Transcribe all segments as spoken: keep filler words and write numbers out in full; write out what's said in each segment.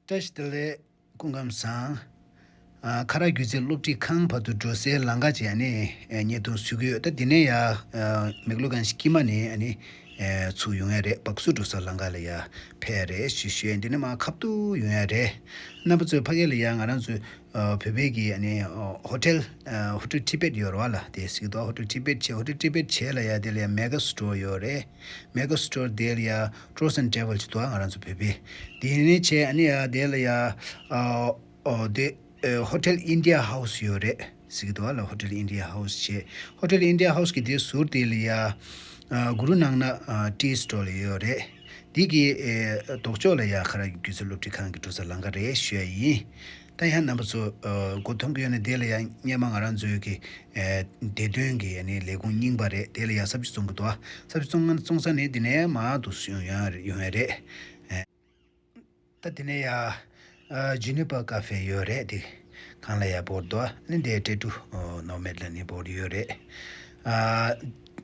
བཀྲ་ཤིས་བདེ་ལེགས། སྐུ་ཁམས་བཟང་། ཨ། ཁ་རག་སྒྱུ་རྩལ་སློབ་ཁྲིད་ཁང་བར་དུ་འགྲོ་སའི་ལམ་ཁ་ཅིག་ཨ་ནི་ཨ་བརྙན་ཐུང་བཟོ་གི་ཡོད། ད་འདི་ནས་ཡ་ཨ་མེག་ལོ་གྷན་ཇི་དཀྱིལ་མ་ནས་ཨ་ནི་ཨ་ཚུར་ཡོང་ཡ་རེད། སྦག་སུ་འགྲོ་ས་ལམ་ཁ་ལ་ཡ་ཕེབས་ཡ་རེད་ཞུ་ཞུ་ཡ། འདི་ནས་མར་ཁ་ཐུག་ཡོང་ཡ་རེད། རྣམ་པ་ཚོས་ཕ་གི་ལ་ཡ་ང་རང་ཚོའི་ཨ་བོད་པའི་གི་ཨ་ནི་ཨ་ཧོ་ཊེལ་ཨ་ཧོ་ཊེལ་ཊི་བེཊ་ཡོད་རེད་བ་ལ། དེ་ཟེར་གི་འདུག་ཧོ་ཊེལ་ཊི་བེཊ་བྱས། ཧོ་ཊེལ་ཊི་བེཊ་བྱས་ལ་ཡ་དེ་ལ་ཡ་མེ་ག་སི་ཊོར་ཡོད་རེད། མེ་ག་སི་ཊོར་དེ་ལ་ཡ་ཊུར་སི་ཨེན་ཌི་ཊེ་རེ་ཝལ་ཅིག་འདུག་ང་རང་ཚོ་བོད་པའི། དེ་ནས་བྱས་ཨ་ནི་ཡ་དེ་ལ་ཡ་ཨ་ཨོ་དེ་ཨ་ཧོ་ཊེལ་ཨིན་ཌི་ཡ་ཧའུ་སི་ཡོད་རེད་ཟེར་གི་འདུག་བ་ལ། ཧོ་ཊེལ་ཨིན་ཌི་ཡ་ཧའུ་སི་བྱས། ཧོ་ཊེལ་ཨིན་ཌི་ཡ་ཧའུ་སི་གི་དེ་ཟུར་དེ་ལ་ཡ་ཨ་གུ་རུ་ནང་ན་ཨ་ཊི་སི་ཊོལ་ཡོད་རེད། དེ་གི་ཨེ་ལྡོག་ཕྱོགས་ལ་ཡ་ཁ་རག་སྒྱུ་རྩལ་སློབ་ཁྲིད་ཁང་གི་འགྲོ་ས་ལམ་ཁ་རེད་ཞུ་ཡ་ཡིན། ད་ཡང་རྣམ་པ་ཚོ་ཨ་མགོ་འཐོམ་གི་ཡོད་ན་དེ་ལ་ཡང་སྔོན་མ་ང་རང་ཚོའི་གི་ཨེ་བདེ་དོན་གི་ཨ་ནི་ལས་ཁུངས་རྙིང་པ་རེད། དེ་ལ་ཡང་ས་བཅད་བཙོང་གི་འདུག་ཨ་ས་བཅད་བཙོང་བཙོང་ས་ནས་དེ་ནས་མར་འདུག་སེ་ཡོང་ཡ་ཡོང་ཡ་རེད། ཨེ་ད་དེ་ནས་ཡ་ཨ་ཇུ་ནི་པར་ཀ་ཧྥེ་ཡོད་རེད། དེ་སྒང་ལ་ཡ་བོར་འདུག་ཨ་ནི་དེ་ཊེ་ཊུ་ཨ་ནོ་མེཌ་ལ་ནི་བོར་ཡོད་རེད། ཨ་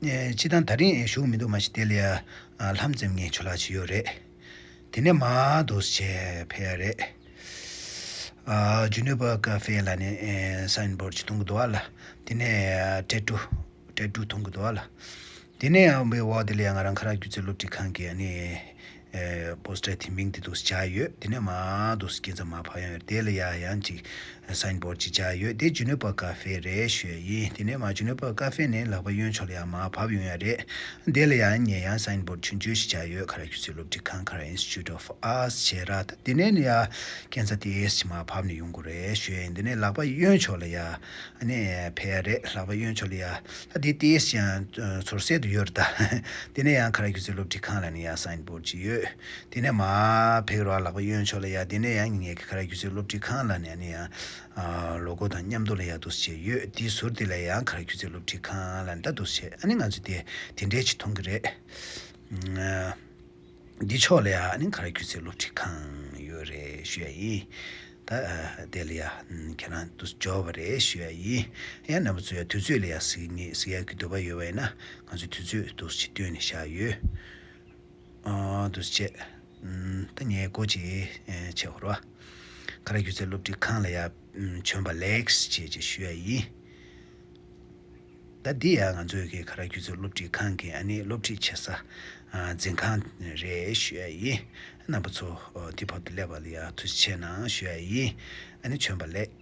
ཨེ་སྤྱིར་བཏང་ད་རིང་ཨེ་ཞུགས་མི་འདུག་མ་གཞི་དེ་ལ་ཡ་ཨ་ལྷམ་འཛེམ་མཁན་ཇོ་ལགས་ཅིག་ཡོད་རེད། དེ་ནས་མར་འདུག་སེ་ཕེབས་ཡ་རེད། ཨ་ཇུ་ནི་པར་ཀ་ཧྥེ་ལ་ནི་ཨེ་སའིན་བོར་ཌི་ཅིག་མཐོང་གི་འདུག་ཨ་ལ། དེ་ནས་ཨ་ཊེ་ཊུ་ཊེ་ཊུ་མཐོང་གི་འདུག་ཨ་ལ། དེ་ནས་ཡང་བའི་འོག་དེ་ལ་ཡང་ང་རང་ཁ་རག་སྒྱུ་རྩལ་སློབ་ཁྲིད་ཁང་གི་ཨ་ནི་ཨེ་པོ་སི་ཊར་དེ་མིང་དེ་འདུག་སེ་སྦྱར་ཡོད། དེ་ནས་མར་འདུག་སེ་ཁྱེད་ཚོ་མར་ཕབ་ཡོང་ཡོད། དེ་ལ་ཡ་ཡང་ཅིག་སའིན་བོར་ཌི་ཅིག་སྦྱར་ཡོད། དེ་ཇུ་ནི་པར་ཀ་ཧྥེ་རེད་ཞུ་ཡ་ཡིན། དེ་ནས་མར་ཇུ་ནི་པར་ཀ་ཧྥེ་ནས་ལག་པ་གཡོན་ཕྱོགས་ལ་ཡང་མར་བབས་ཡོང་ཡ་རེད། དེ་ལ་ཡང་ངས་ཡང་སའིན་བོར་ཌི་ཆུང་ཆུང་ཞིག་སྦྱར་ཡོད། ཁ་རག་སྒྱུ་རྩལ་སློབ་ཁྲིད་ཁང་། ཁ་རག་Institute of Arts བྱས་ར། ད་དེ་ནས་ནི་ཡ་ཁྱེད་ཚོ་དེ་ཞིག་མར་བབས་ནས་ཡོང་དགོས་རེད་ཞུ་ཡ་ཡིན། དེ་ནས་ལག་པ་གཡོན་ཕྱོགས་ལ་ཡ་ཨ་ནི་ཕེབས་ཡ་རེད། ལག་པ་གཡོན་ཕྱོགས་ལ་ཡ། ད་དེ་ཏོག་ཙམ་ཡང་ཚོར་སེ་དུ་ཡོད་རེད་ད། དེ་ནས་ཡང་ཁ་རག་སྒྱུ་རྩལ་སློབ་ཁྲིད་ཁང་ལ་ནི་ཡ་སའིན་བོར་ཌི་ཅིག་ཡོད། དེ་ནས་མར་ཕེབས་རོགས། ལག་པ་གཡོན་ཕྱོགས་ལ་ཡ། དེ་ནས་ཡང་ངེད་ཀྱི་ཁ་རག་སྒྱུ་རྩལ་སློབ་ཁྲིད་ཁང་ལ་ནི་ཨ་ནི་ཡང་ཨ་ལོ་གོ་དང་མཉམ་དུ་ལ་ཡ་འདུག་སེ་ཡོད། དེའི་ཟུར་དེ་ལ་ཡང་ཁ་རག་སྒྱུ་རྩལ་སློབ་ཁྲིད་ཁང་ལ་ནི་ད་འདུག་སེ་ཨ་ནི་ང་ཚོ་དེ་དེ་འདྲས་ཅིག་མཐོང་གི་རེད། ཨ། འདི་ཕྱོགས་ལ་ཡ་ཨ་ནི་ཁ་རག་སྒྱུ་རྩལ་སློབ་ཁྲིད་ཁང་ཡོད་རེད་ཞུ་ཡ་ཡིན། ད་ཨ་དེ་ལ་ཡ་ཨ་ཁྱེད་རང་དུ་འབྱོར་བ་རེད་ཞུ་ཡ་ཡིན། ཡང་རྣམ་པ་ཚོ་ཡ་དུས་ཚོད་ལ་ཡ་གཟིགས་ནི་གཟིགས་ཡ་གི་འདོད་པ་ཡོད་པ་ཡིན་ན་ང་ཚོ་དུས་ཚོད་འདུག་སེ་བཏོན་ནས་བཞག་ཡོད། ཨ་འདུག་སེ་བྱས། ཨ་ད་ངས་སྒོ་ཅིག་ཨ་ཕྱེ་ཧོར་བ། ཁ་རག་སྒྱུ་རྩལ་སློབ་ཁྲིད་ཁང་ལ་ཡ་ཨ་བྱོན་པ་ལེགས་ཞེས་ཅིག་ཞུ་ཡ་ཡིན། ད་འདི་ཡང་ང་ཚོའི་གི་ཁ་རག་སྒྱུ་རྩལ་སློབ་ཁྲིད་ཁང་གི་ཨ་ནི་སློབ་ཁྲིད་བྱེད་ས་ཨ་འཛིན་ཁང་རེད་ཞུ་ཡ་ཡིན། རྣམ་པ་ཚོ་ཨ་འདི་བར་དུ་སླེབས་པ་ལ་ཡ་ཐུགས་རྗེ་ཆེ་གནང་ཞུ་ཡ་ཡིན། ཨ་ནི་བྱོན་པ་ལེགས།